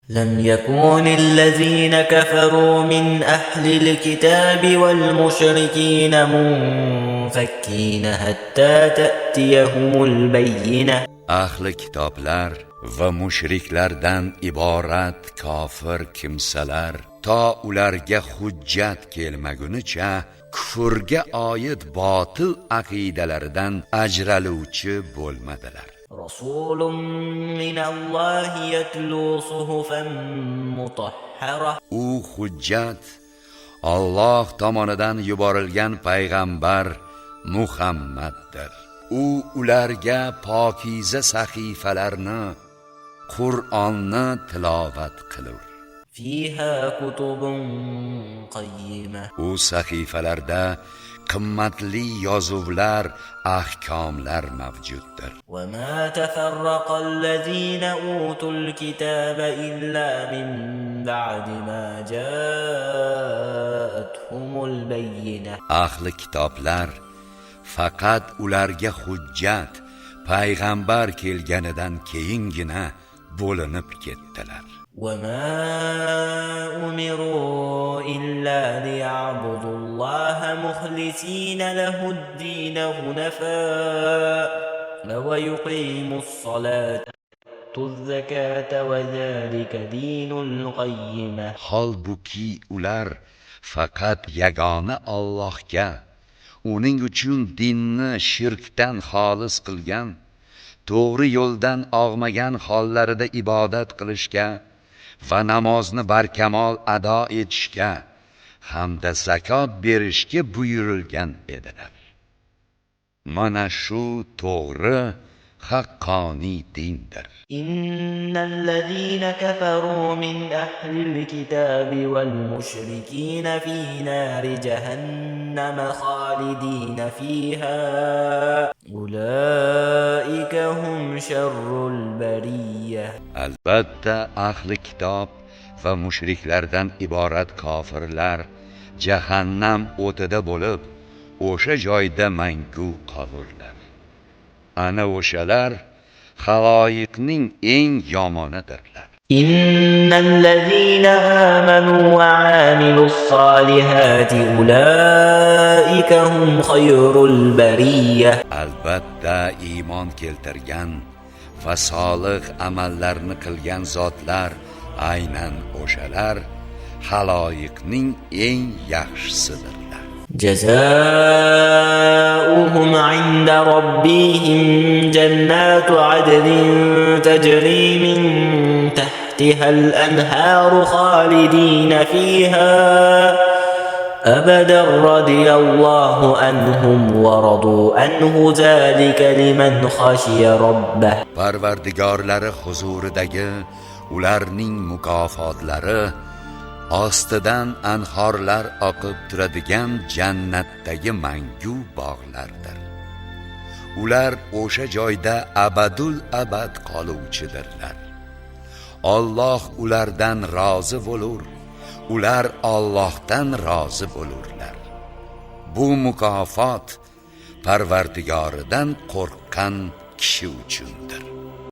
لم يكن الذين كفروا من أهل الكتاب والمشركين منفكين حتى تأتيهم البينة. Ahli kitoblar va mushriklardan iborat kofir kimsalar to ularga hujjat kelmagunicha kufrga oid botil aqidalaridan ajraluvchi bo'lmadilar. رسول من الله يتلو صحفا مطهرة. U hujjat Alloh tomonidan yuborilgan payg'ambar Muhammaddir. U ularga pokiza sahifalarni, Qur'onni tilovat qilur. فيها كتب قيمة. U sahifalarda qimmatli yozuvlar, ahkomlar mavjuddir. وما تفرق الذين أوتوا الكتاب إلا من بعد ما جاءتهم البينة. Ahli kitoblar faqat ularga hujjat, payg'ambar kelganidan keyingina bo'linib ketdilar. وما أمروا إلا ليعبدوا الله مخلصين له الدين حنفاء ويقيموا الصلاة ويؤتوا الزكاة وذلك دين القيمة. Holbuki ular faqat yagona Allohga, uning uchun dinni shirkdan xolis qilgan, to'g'ri yo'ldan og'magan hollarida ibodat qilishga va namozni barkamol ado etishga hamda zakot berishga buyurilgan edilar. Mana shu to'g'ri, haqqoniy dindir. إن الذين كفروا من أهل الكتاب والمشركين في نار جهنم خالدين فيها أولئك هم شر البرية. Albatta, ahli kitob va mushriklardan iborat kofirlar jahannam o'tida bo'lib, o'sha joyda mangu qolurlar. Ana o'shalar xaloyiqning eng yomonidirlar. إن الذين آمنوا وعملوا الصالحات أولئك هم خير البرية. Albatta, iymon keltirgan va solih amallarni qilgan zotlar, aynan o'shalar xaloyiqning eng yaxshisidirlar. جزاؤهم عند ربهم جنات عدن تجري من تحتها الأنهار خالدين فيها أبدا رضي الله عنهم ورضوا عنه ذلك لمن خشي ربه. Parvardigorlari huzuridagi ularning mukofotlari ostidan anhorlar oqib turadigan jannatdagi mangu bog'lardir. Ular o'sha joyda abadul abad qoluvchidirlar. Alloh ulardan rozi bo'lur, ular Allohdan rozi bo'lurlar. Bu mukofot Parvardigoridan qo'rqqan kishi uchundir.